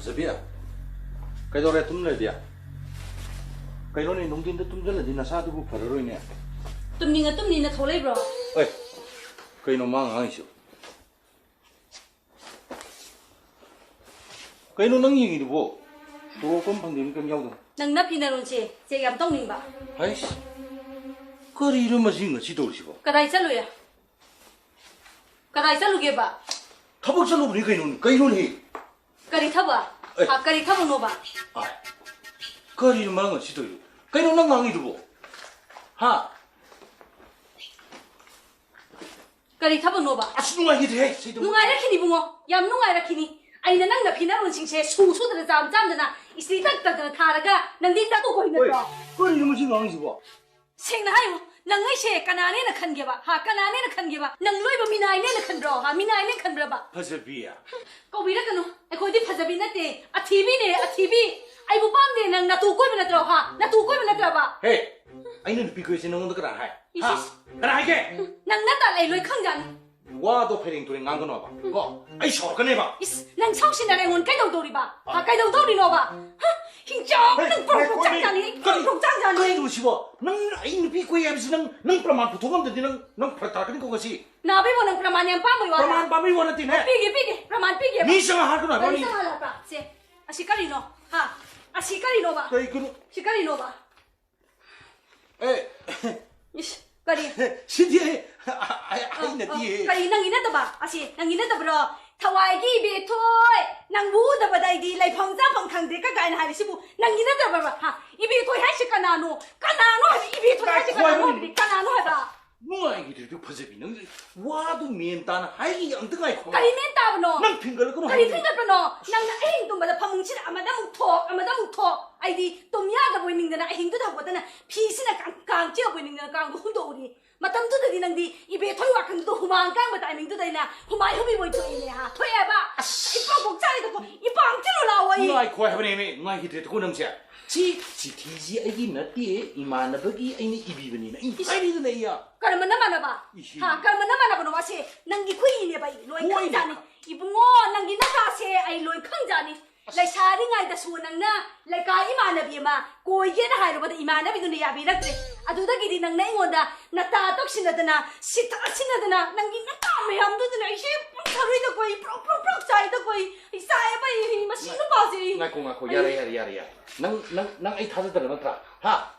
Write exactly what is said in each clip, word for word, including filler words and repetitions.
ꯖꯕꯤꯌꯥ, ꯀꯩꯗꯧꯔꯦ ꯇꯨꯝ ꯂꯩꯔꯗꯤ? ꯀꯩꯅꯣꯅꯦ, ꯅꯨꯡꯊꯤꯟꯗ ꯇꯨꯝꯁꯤꯜꯂꯗꯤ ꯅꯁꯥꯗꯨꯕꯨ ꯐꯔꯔꯣꯏꯅꯦ꯫ ꯇꯨꯝꯅꯤꯡꯉ ꯇꯨꯝꯅꯤꯡꯅ ꯊꯣꯛꯂꯛꯏꯕ꯭ꯔꯣ? ꯑꯦ, ꯀꯩꯅꯣ ꯃꯥ ꯉꯥꯡꯉꯤꯁꯤꯕꯣ? ꯀꯩꯅꯣ ꯅꯪ ꯌꯦꯡꯉꯤꯗꯨꯕꯣ? ꯇꯣꯂꯣꯞ ꯀꯝ ꯐꯪꯗꯦꯅ ꯀꯩꯝ ꯌꯥꯎꯗꯅ꯫ ꯅꯪ ꯅꯐꯤ ꯅꯔꯣꯟꯁꯦ ꯆꯦꯛ ꯌꯥꯝ ꯇꯧꯅꯤꯡꯕ꯫ ꯍꯩꯁ, ꯀꯔꯤꯅꯣ ꯃꯁꯤ ꯉꯁꯤ ꯇꯧꯔꯤꯁꯤꯕꯣ? ꯀꯗꯥꯏ ꯆꯠꯂꯨꯏ? ꯀꯗꯥꯏ ꯆꯠꯂꯨꯒꯦꯕ? ꯊꯕꯛ ꯆꯠꯂꯨꯕꯅꯤ ꯀꯩꯅꯣꯅꯦ, ꯀꯩꯅꯣꯅꯦ? ꯀꯔꯤ ꯊꯕꯛ? ꯑꯦ꯫ ꯍꯥ, ꯀꯔꯤ ꯊꯕꯛꯅꯣꯕ? ꯑꯥꯏ, ꯀꯔꯤꯅꯣ ꯃꯥ ꯉꯁꯤ ꯇꯧꯔꯤꯗꯨ? ꯀꯩꯅꯣ ꯅꯪ ꯉꯥꯡꯉꯤꯗꯨꯕꯣ? ꯍꯥ? ꯀꯔꯤ ꯊꯕꯛꯅꯣꯕ? ꯑꯁ, ꯅꯨꯡꯉꯥꯏꯈꯤꯗ꯭ꯔꯦꯍꯦ, ꯁꯤ ꯊꯕꯛ꯫ ꯅꯨꯡꯉꯥꯏꯔꯛꯈꯤꯅꯤ ꯏꯕꯨꯡꯉꯣ, ꯌꯥꯝ ꯅꯨꯡꯉꯥꯏꯔꯛꯈꯤꯅꯤ꯫ ꯑꯩꯅ ꯅꯪ ꯅꯐꯤ ꯅꯔꯣꯟꯁꯤꯡꯁꯦ ꯁꯨ ꯁꯨꯗꯅ ꯆꯥꯝ ꯆꯥꯝꯗꯅ ꯏꯁꯇ꯭ꯔꯤ ꯇꯛ ꯇꯛꯇꯅ ꯊꯥꯔꯒ ꯅꯪꯗꯤ ꯇꯛꯄ ꯀꯣꯏ ꯍꯣꯏ, ꯅꯠꯇ꯭ꯔꯣ? ꯀꯔꯤꯅꯣ ꯃꯁꯤ ꯉꯥꯡꯉꯤꯁꯤꯕꯣ? ꯁꯦꯡꯅ ꯍꯥꯏꯌꯨ, ꯅꯪ ꯑꯩꯁꯦ ꯀꯅꯥꯅꯦꯅ ꯈꯟꯒꯦꯕ? ꯍꯥ, ꯀꯅꯥꯅꯦꯅ ꯈꯟꯒꯦꯕ? ꯅꯪ ꯂꯣꯏꯕ ꯃꯤꯅꯥꯏꯅꯦꯅ ꯈꯟꯕ꯭ꯔꯣ? ꯍꯥ, ꯃꯤꯅꯥꯏꯅꯦ ꯈꯟꯕ꯭ꯔꯕ? ꯐꯖꯕꯤ꯫ ꯀꯧꯕꯤꯔꯛꯀꯅꯨ, ꯑꯩꯈꯣꯏꯗꯤ ꯐꯖꯕꯤ ꯅꯠꯇꯦ, ꯑꯊꯤꯕꯤꯅꯦ, ꯑꯊꯤꯕꯤ꯫ ꯑꯩꯕꯨ ꯄꯥꯝꯗꯦ, ꯅꯪ ꯅꯇꯨ ꯀꯣꯏꯕ ꯅꯠꯇ꯭ꯔꯣ? ꯍꯥ, ꯅꯇꯨ ꯀꯣꯏꯕ ꯅꯠꯇ꯭ꯔꯕ? ꯍꯦ, ꯑꯩꯅ ꯅꯨꯄꯤ ꯀꯣꯏꯁꯦ ꯅꯉꯣꯟꯗ ꯀꯅꯥ ꯍꯥꯏ? ꯍꯥ? ꯏꯁ, ꯏꯁ꯫ ꯀꯅꯥ ꯍꯥꯏꯒꯦ? ꯅꯪ ꯅꯠꯇ ꯑꯩ ꯂꯣꯏ ꯈꯪꯖꯥꯅꯤ꯫ ꯋꯥꯗꯣ ꯐꯩꯔꯦꯡ ꯇꯨꯔꯦꯡ ꯉꯥꯡꯒꯅꯣꯕ ꯀꯣ, ꯑꯩ ꯁꯥꯎꯔꯛꯀꯅꯦꯕ꯫ ꯏꯁ, ꯅꯪ ꯁꯥꯎꯁꯤꯟꯅꯔꯦ ꯑꯩꯉꯣꯟꯗ ꯀꯩꯗꯧꯗꯧꯔꯤꯕ? ꯍꯥ, ꯀꯩꯗꯧꯗꯧꯔꯤꯅꯣꯕ? ꯍꯥ? ꯍꯤꯡꯆꯥꯎ, ꯍꯦ, ꯅꯪ ꯄ꯭ꯔꯣꯛ ꯄ꯭ꯔꯣꯛ ꯉꯥꯏꯈꯣꯅꯦ꯫ ꯆꯥꯛ ꯆꯥꯅꯤ, ꯀꯔꯤ-, ꯄ꯭ꯔꯣꯛ ꯆꯥꯛ ꯆꯥꯅꯤ꯫ ꯀꯩꯅꯣ ꯁꯤꯕꯣ? ꯅꯪ ꯑꯩ ꯅꯨꯄꯤ ꯀꯣꯏ ꯍꯥꯏꯕꯁꯤ ꯅꯪ, ꯅꯪ ꯄ꯭ꯔꯃꯥꯟ ꯄꯨꯊꯣꯛ ꯉꯝꯗꯗꯤ ꯅꯪ, ꯅꯪ ꯐꯔꯛ ꯇꯥꯔꯛꯀꯅꯤꯀꯣ ꯉꯁꯤ꯫ ꯅꯥꯕ ꯏꯕꯣ, ꯅꯪ ꯄ꯭ꯔꯃꯥꯟ ꯌꯥꯝ ꯄꯥꯝꯕꯩ ꯋꯥꯔꯣ? ꯄ꯭ꯔꯃꯥꯟ ꯄꯥꯝꯕꯩ ꯋꯥ ꯅꯠꯇꯦꯅꯦ꯫ ꯄꯤꯒꯦ, ꯄꯤꯒꯦ, ꯄ꯭ꯔꯃꯥꯟ ꯄꯤꯒꯦ꯫ ꯃꯤ ꯆꯪꯉꯛꯑ ꯍꯥꯏꯔꯛꯀꯅꯣ ꯍꯥꯏꯕ ꯀꯔꯤ ꯃꯤ꯫ ꯆꯪꯉꯛꯑ ꯍꯥꯏꯔꯛꯄ? ꯁꯦ, ꯑꯁꯤ ꯀꯔꯤꯅꯣ? ꯍꯥ? ꯑꯁꯤ ꯀꯔꯤꯅꯣꯕ? ꯀꯩꯒꯤꯅꯣ? ꯁꯤ ꯀꯔꯤꯅꯣꯕ? ꯑꯦ, ꯏꯁ, ꯀꯔꯤ? ꯁꯤꯗꯤ ꯑꯩ, ꯑꯩ, ꯑꯩ ꯅꯠꯇꯤꯌꯦ꯫ ꯑ, ꯀꯔꯤ ꯅꯪꯒꯤ ꯅꯠꯇꯕ? ꯑꯁꯤ ꯅꯪꯒꯤ ꯅꯠꯇꯕ꯭ꯔꯣ? ꯊꯋꯥꯏꯒꯤ ꯏꯕꯦꯊꯣꯏ, ꯅꯪꯕꯨ ꯎꯗꯕꯗ ꯑꯩꯗꯤ ꯂꯩꯐꯝ ꯆꯥꯐꯝ ꯈꯪꯗꯦ ꯀ ꯀꯥꯏꯅ ꯍꯥꯏꯔꯤꯁꯤꯕꯨ ꯅꯪꯒꯤ ꯅꯠꯇꯕ꯭ꯔꯕ? ꯍꯥ? ꯏꯕꯦꯊꯣꯏ ꯍꯥꯏꯁꯤ ꯀꯅꯥꯅꯣ? ꯀꯅꯥꯅꯣ ꯍꯥꯏꯕ? ꯏꯕꯦꯊꯣꯏ ꯍꯥꯏꯁꯤ ꯀꯅꯥꯅꯣ ꯍꯥꯏꯕꯗꯤ ꯀꯅꯥꯅꯣ ꯍꯥꯏꯕ? ꯅꯨꯡꯉꯥꯏꯈꯤꯗ꯭ꯔꯦ ꯐꯖꯕꯤ, ꯅꯪ ꯋꯥꯗꯨ ꯃꯦꯟ ꯇꯥꯅ ꯍꯥꯏꯔꯤ, ꯑꯝꯇ ꯉꯥꯏꯈꯣ꯫ ꯀꯔꯤ ꯃꯦꯟ ꯇꯥꯕꯅꯣ? ꯅꯪ ꯐꯤꯡꯒꯠꯂꯛꯀꯅꯣ ꯀꯔꯤ ꯍꯥꯏꯕꯅꯤ꯫ ꯐꯤꯡꯒꯠꯄꯅꯣ? ꯅꯪꯅ ꯑꯍꯤꯡ ꯇꯨꯝꯕꯗ ꯐꯃꯨꯡꯁꯤꯗ ꯑꯃꯗ ꯑꯃꯨꯛ ꯊꯣꯛ, ꯑꯃꯗ ꯑꯃꯨꯛ ꯊꯣꯛ꯫ ꯑꯩꯗꯤ ꯇꯨꯝ ꯌꯥꯗꯕꯣꯏ ꯅꯤꯡꯗꯅ ꯑꯍꯤꯡꯗꯨꯗ ꯍꯧꯒꯠꯇꯅ ꯐꯤꯁꯤꯅ ꯀꯥꯡ, ꯀꯥꯡ ꯆꯤꯛꯑꯕꯣꯏ ꯅꯤꯡꯗꯅ ꯀꯥꯡꯗꯣ ꯍꯨꯟꯗꯣꯛꯎꯔꯤ꯫ ꯃꯇꯝꯗꯨꯗꯗꯤ ꯅꯪꯗꯤ ꯏꯕꯦꯊꯣꯏ ꯋꯥꯈꯜꯗꯨꯗ ꯍꯨꯃꯥꯡ ꯀꯥꯡꯕ ꯇꯥꯏꯃꯤꯡꯗꯨꯗ ꯑꯩꯅ ꯍꯨꯃꯥꯏ ꯍꯨꯕꯤꯕꯣꯏ ꯊꯣꯛꯏꯅꯦ ꯍꯥ꯫ ꯊꯣꯛꯑꯦꯕ? ꯏꯄꯥꯎ ꯄꯣꯛꯆꯥꯏꯗꯀꯣ, ꯏꯄꯥꯎ ꯊꯤꯜꯂꯨ ꯂꯥꯛꯑꯣ ꯑꯩ꯫ ꯉꯥꯏꯈꯣ ꯍꯥꯏꯕꯅꯦꯃꯤ, ꯉꯥꯏꯈꯤꯗ꯭ꯔꯦ ꯇꯨꯀꯣ ꯅꯪꯁꯦ꯫ ꯁꯤ ꯆꯤꯊꯤꯁꯤ ꯑꯩꯒꯤ ꯅꯠꯇꯦ, ꯏꯃꯥꯟꯅꯕꯒꯤ ꯑꯩꯅ ꯏꯕꯤꯕꯅꯤꯅ ꯑꯩ ꯏꯁ꯫ ꯍꯥꯏꯔꯤꯗꯅ ꯑꯩ꯫ ꯀꯔꯝꯕ ꯅꯃꯥꯟꯅꯕ? ꯏꯁꯤ꯫ ꯍꯥ, ꯀꯔꯝꯕ ꯅꯃꯥꯟꯅꯕꯅꯣ ꯃꯥꯁꯦ? ꯅꯪꯒꯤ ꯈꯨꯏꯅꯦꯕ ꯑꯩ ꯂꯣꯏ ꯍꯣꯏꯅꯦ꯫ ꯈꯪꯖꯥꯅꯤ꯫ ꯏꯕꯨꯡꯉꯣ, ꯅꯪꯒꯤ ꯅꯆꯥꯁꯦ ꯑꯩ ꯂꯣꯏ ꯈꯪꯖꯥꯅꯤ꯫ ꯂꯩꯁꯥꯔꯤꯉꯩꯗꯁꯨ ꯅꯪꯅ ꯂꯩꯀꯥꯏ ꯏꯃꯥꯟꯅꯕꯤ ꯑꯃ ꯀꯣꯏꯒꯦꯅ ꯍꯥꯏꯔꯨꯕꯗ ꯏꯃꯥꯟꯅꯕꯤꯗꯨꯅ ꯌꯥꯕꯤꯔꯛꯇ꯭ꯔꯦ꯫ ꯑꯗꯨꯗꯒꯤꯗꯤ ꯅꯪꯅ ꯑꯩꯉꯣꯟꯗ ꯅꯇꯥ ꯇꯛꯁꯤꯟꯅꯗꯅ, ꯁꯤꯊꯥ ꯁꯤꯟꯅꯗꯅ, ꯅꯪꯒꯤ ꯅꯇꯥ ꯃꯌꯥꯝꯗꯨꯗꯅ ꯑꯩꯁꯦ ꯄꯨꯡ ꯊꯔꯣꯏꯗ ꯀꯣꯏ, ꯄ꯭ꯔꯣꯛ ꯄ꯭ꯔꯣꯛ ꯄ꯭ꯔꯣꯛ ꯆꯥꯏꯗ ꯀꯣꯏ, ꯑꯩ ꯆꯥꯏꯑꯦꯕ ꯑꯩ ꯃꯁꯤ ꯅꯨꯄꯥꯁꯦ ꯑꯩ꯫ ꯉꯥꯏꯈꯣ, ꯉꯥꯏꯈꯣ, ꯌꯥꯔꯦ, ꯌꯥꯔꯦ, ꯌꯥꯔꯦ, ꯌꯥꯔꯦ꯫ ꯅꯪ, ꯅꯪ, ꯅꯪ ꯑꯩ ꯊꯥꯖꯗꯕ ꯅꯠꯇ꯭ꯔꯥ? ꯍꯥ?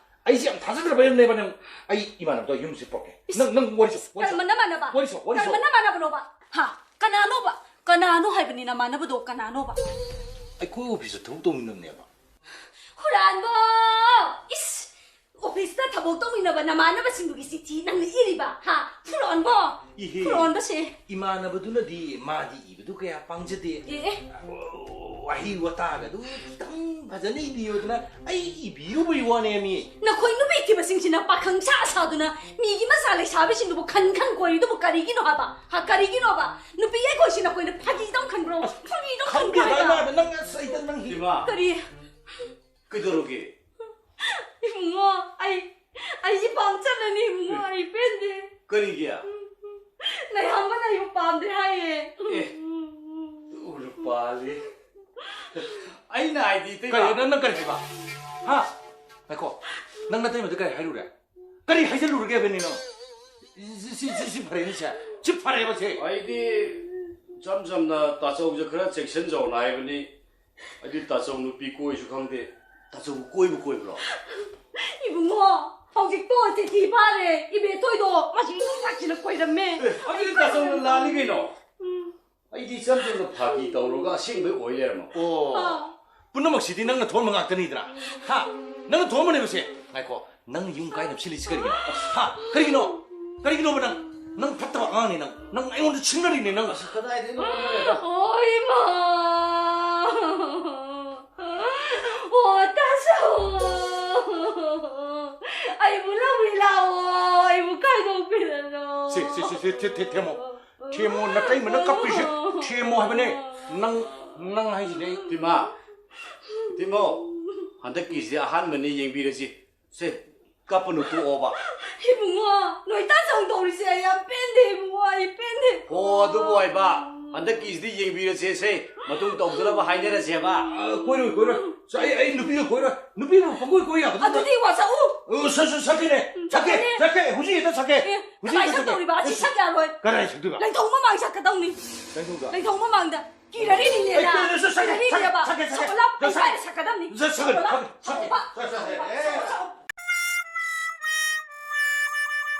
ꯑꯩꯁꯦ ꯌꯥꯝ ꯊꯥꯖꯗ꯭ꯔꯕ ꯌꯥꯝꯅꯦꯕ ꯅꯪ꯫ ꯑꯩ ꯏꯃꯥꯟꯅꯕꯗꯣ ꯌꯨꯝꯁꯦ ꯄꯨꯔꯛꯀꯦ꯫ ꯏꯁ, ꯅꯪ, ꯅꯪ ꯋꯥꯔꯤ ꯁꯥꯎ, ꯋꯥꯔꯤ ꯁꯥꯎ꯫ ꯀꯔꯝꯕ ꯅꯃꯥꯟꯅꯕ? ꯋꯥꯔꯤ ꯁꯥꯎ, ꯋꯥꯔꯤ ꯁꯥꯎ꯫ ꯀꯔꯝꯕ ꯅꯃꯥꯟꯅꯕꯅꯣꯕ? ꯍꯥ? ꯀꯅꯥꯅꯣꯕ? ꯀꯅꯥꯅꯣ ꯍꯥꯏꯕꯅꯤ ꯅꯃꯥꯟꯅꯕꯗꯣ ꯀꯅꯥꯅꯣꯕ? ꯑꯩꯈꯣꯏ ꯑꯣꯐꯤꯁꯇ ꯊꯕꯛ ꯇꯧꯃꯤꯟꯅꯕꯅꯦꯕ꯫ ꯍꯨꯔꯥꯟꯕ! ꯏꯁ! ꯑꯣꯐꯤꯁꯇ ꯊꯕꯛ ꯇꯧꯃꯤꯟꯅꯕ ꯅꯃꯥꯟꯅꯕꯁꯤꯡꯗꯨꯒꯤ ꯆꯤꯊꯤ ꯅꯪꯅ ꯏꯔꯤꯕ? ꯍꯥ? ꯐꯨꯔꯣꯟꯕꯣ! ꯏꯍꯦ꯫ ꯐꯨꯔꯣꯟꯕꯁꯦ! ꯏꯃꯥꯟꯅꯕꯗꯨꯅꯗꯤ ꯃꯥꯗꯤ ꯏꯕꯗꯨ ꯀꯌꯥ ꯄꯥꯝꯖꯗꯦ꯫ ꯑꯦ, ꯑꯦ꯫ ꯋꯥꯍꯩ ꯋꯥꯇꯥꯒꯗꯨ ꯈꯤꯇꯪ ꯐꯖꯅ ꯏꯕꯤꯌꯨꯗꯅ ꯑꯩ ꯏꯕꯤꯔꯨꯕꯩ ꯋꯥꯅꯦ ꯃꯤ꯫ ꯅꯈꯣꯏ ꯅꯨꯄꯤ ꯊꯤꯕꯁꯤꯡꯁꯤꯅ ꯄꯥꯈꯪ ꯁꯥ ꯁꯥꯗꯨꯅ ꯃꯤꯒꯤ ꯃꯆꯥ ꯂꯩꯁꯥꯕꯤꯁꯤꯡꯗꯨꯕꯨ ꯈꯟ ꯈꯟ ꯀꯣꯏꯔꯤꯗꯨꯕꯨ ꯀꯔꯤꯒꯤꯅꯣ ꯍꯥꯏꯕ? ꯍꯥ, ꯀꯔꯤꯒꯤꯅꯣꯕ? ꯅꯨꯄꯤ ꯑꯩꯈꯣꯏꯁꯤ ꯅꯈꯣꯏꯅ ꯐꯥꯒꯤ ꯇꯧ ꯈꯟꯕ꯭ꯔꯣ? ꯑꯁ, ꯐꯥꯒꯤ ꯇꯧ ꯈꯟꯕ꯭ꯔꯣ ꯈꯪꯗꯦꯗ, ꯍꯥꯏꯕ? ꯏꯃꯥꯗ ꯅꯪ ꯑꯁ ꯑꯩꯗ ꯅꯪ ꯍꯤ- ꯏꯃꯥ꯫ ꯀꯔꯤ? ꯀꯩꯗꯧꯔꯒꯦ? ꯏꯕꯨꯡꯉꯣ, ꯑꯩ, ꯑꯩ ꯏꯄꯥꯝ ꯆꯠꯂꯅꯤ ꯏꯕꯨꯡꯉꯣ, ꯑꯩ ꯄꯦꯟꯗꯦ꯫ ꯀꯔꯤꯒꯤ? ꯅꯌꯥꯝꯕꯅ ꯑꯩꯕꯨ ꯄꯥꯝꯗꯦ ꯍꯥꯏꯌꯦ꯫ ꯑꯦ, ꯎꯔꯨ ꯄꯥꯜꯂꯤ꯫ ꯑꯩꯅ ꯍꯥꯏꯗꯤ, ꯏꯇꯩꯃ꯫ ꯀꯔꯤ, ꯅꯪ, ꯅꯪ ꯀꯔꯤ ꯍꯥꯏꯕ? ꯍꯥ? ꯉꯥꯏꯈꯣ, ꯅꯪ ꯅꯇꯩꯃꯗ ꯀꯔꯤ ꯍꯥꯏꯔꯨꯔꯦ? ꯀꯔꯤ ꯍꯥꯏꯖꯜꯂꯨꯔꯒꯦ ꯍꯥꯏꯕꯅꯤ ꯅꯪ? ꯁꯤ, ꯁꯤ, ꯁꯤ, ꯁꯤ ꯐꯔꯦꯅꯦ ꯁꯦ꯫ ꯁꯤ ꯐꯔꯦꯕ ꯁꯦ꯫ ꯑꯩꯗꯤ ꯏꯆꯝ ꯆꯝꯅ ꯇꯥꯆꯧꯁꯦ ꯈꯔ ꯆꯦꯛꯁꯤꯟꯖꯧꯅ ꯍꯥꯏꯕꯅꯤ꯫ ꯑꯩꯗꯤ ꯇꯥꯆꯧ ꯅꯨꯄꯤ ꯀꯣꯏꯁꯨ ꯈꯪꯗꯦ꯫ ꯇꯥꯆꯧꯕꯨ ꯀꯣꯏꯕꯨ ꯀꯣꯏꯕ꯭ꯔꯣ? ꯏꯕꯨꯡꯉꯣ, ꯍꯧꯖꯤꯛꯇꯣ ꯆꯤꯊꯤ ꯐꯥꯔꯦ꯫ ꯏꯕꯦꯊꯣꯏꯗꯣ ꯃꯁꯤ ꯅꯨꯄꯥꯁꯤꯅ ꯀꯣꯏꯔꯝꯃꯦ꯫ ꯑꯦ, ꯑꯗꯨꯗꯤ ꯇꯥꯆꯧꯅ ꯂꯥꯜꯂꯤ ꯀꯩꯅꯣ? ꯎꯝ꯫ ꯑꯩꯗꯤ ꯏꯆꯝ ꯆꯝꯅ ꯐꯥꯒꯤ ꯇꯧꯔꯒ ꯑꯁꯦꯡꯕꯩ ꯑꯣꯏ ꯂꯩꯔꯝꯃꯕ꯫ ꯑꯣ꯫ ꯑꯥ꯫ ꯄꯨꯝꯅꯃꯛꯁꯤꯗꯤ ꯅꯪꯅ ꯊꯣꯛꯍꯟꯕ ꯉꯥꯛꯇꯅꯤꯗꯅ꯫ ꯍꯥ? ꯅꯪꯅ ꯊꯣꯛꯍꯟꯕꯅꯦꯕꯁꯦ꯫ ꯉꯥꯏꯈꯣ, ꯅꯪ ꯌꯨꯝ ꯀꯥꯏ ꯅꯞꯁꯤꯜꯂꯤꯁꯤ ꯀꯔꯤꯒꯤꯅꯣ? ꯍꯥ? ꯀꯔꯤꯒꯤꯅꯣ? ꯀꯔꯤꯒꯤꯅꯣꯕ ꯅꯪ? ꯅꯪ ꯐꯠꯇꯕ ꯑꯉꯥꯡꯅꯤ ꯅꯪ꯫ ꯅꯪ ꯑꯩꯉꯣꯟꯗ ꯁꯤꯡꯅꯔꯤꯅꯦ ꯅꯪ꯫ ꯑꯁ, ꯀꯗꯥꯏꯗꯩꯅꯣ ꯑꯣꯟꯅꯔꯦꯗ꯫ ꯑꯣ, ꯏꯃꯥ! ꯑꯣ, ꯇꯥꯆꯧ! ꯑꯩꯕꯨ ꯂꯧꯕꯤ ꯂꯥꯛꯑꯣ, ꯑꯩꯕꯨ ꯈꯥꯏꯗꯣꯛꯄꯤꯔꯅꯨ꯫ ꯁꯤ, ꯁꯤ, ꯁꯤ, ꯁꯤ, ꯊꯦ-, ꯊꯦ-, ꯊꯦꯝꯃꯣ꯫ ꯊꯦꯝꯃꯣ, ꯅꯇꯩꯃꯅ ꯀꯞꯄꯤꯁꯦ꯫ ꯊꯦꯝꯃꯣ ꯍꯥꯏꯕꯅꯦ꯫ ꯅꯪ, ꯅꯪ ꯍꯥꯏꯁꯤꯗꯤ ꯑꯩ ꯇꯤꯃꯥ, ꯇꯤꯃꯣ, ꯍꯟꯗꯛꯀꯤꯁꯦ ꯑꯍꯥꯟꯕꯅꯤ, ꯌꯦꯡꯕꯤꯔꯁꯤ꯫ ꯁꯦ, ꯀꯞꯄꯅꯨ, ꯇꯣꯛꯑꯣꯕ꯫ ꯏꯕꯨꯡꯉꯣ, ꯅꯣꯏ ꯇꯥꯆꯧ ꯇꯧꯔꯤꯁꯦ ꯑꯩ ꯌꯥꯝ ꯄꯦꯟꯗꯦ ꯏꯕꯨꯡꯉꯣ, ꯑꯩ ꯄꯦꯟꯗꯦ꯫ ꯍꯣ, ꯑꯗꯨꯕꯨ ꯑꯣꯏꯕ꯫ ꯍꯟꯗꯛꯀꯤꯁꯤꯗꯤ ꯌꯦꯡꯕꯤꯔꯁꯦꯁꯦ꯫ ꯃꯇꯨꯡ ꯇꯧꯗꯅꯕ ꯍꯥꯏꯅꯔꯁꯦꯕ꯫ ꯑ, ꯀꯣꯏꯔꯣꯏ ꯀꯣꯏꯔꯣꯏ꯫ ꯁ-, ꯑꯩ ꯑꯩ ꯅꯨꯄꯤꯒ ꯀꯣꯏꯔꯣꯏ꯫ ꯅꯨꯄꯤꯕꯨ ꯄꯪꯀꯣꯏ ꯀꯣꯏ ꯌꯥꯒꯗ꯭ꯔꯣ? ꯑꯗꯨꯗꯤ ꯋꯥꯁꯛꯎ꯫ ꯑ, ꯁ- ꯁ- ꯁꯛꯀꯦꯅꯦ꯫ ꯁꯛꯀꯦ ꯁꯛꯀꯦꯅꯦ꯫ ꯁꯛꯀꯦ꯫ ꯍꯧꯖꯤꯛ ꯍꯦꯛꯇ ꯁꯛꯀꯦ꯫ ꯑꯦ, ꯍꯧꯖꯤꯛ ꯀꯃꯥꯏꯅ ꯍꯦꯛꯇ ꯁꯛꯇꯧꯔꯤꯕ? ꯁꯛꯀꯦ꯫ ꯑꯁꯤ ꯁꯛ ꯌꯥꯔꯣꯏ꯫ ꯀꯗꯥꯏ ꯁꯛꯇꯣꯏꯕ? ꯂꯩꯊꯧ ꯃꯃꯥꯡ ꯁꯛꯀꯗꯧꯅꯤ꯫ ꯂꯩꯊꯧꯗ꯫ ꯂꯩꯊꯧ ꯃꯃꯥꯡꯗ꯫ ꯀꯤꯔꯔꯤꯅꯤꯅꯦꯅ꯫ ꯑꯩ ꯀꯣꯏꯔꯁꯨ ꯁꯛꯀꯦ, ꯁꯛꯀꯦ, ꯁꯛꯀꯦ, ꯁꯛꯀꯠꯂꯝ ꯁꯛꯀꯦ, ꯀꯩꯀꯥꯏꯅ ꯁꯛꯀꯗꯝꯅꯤ꯫ ꯁꯛꯀꯦ꯫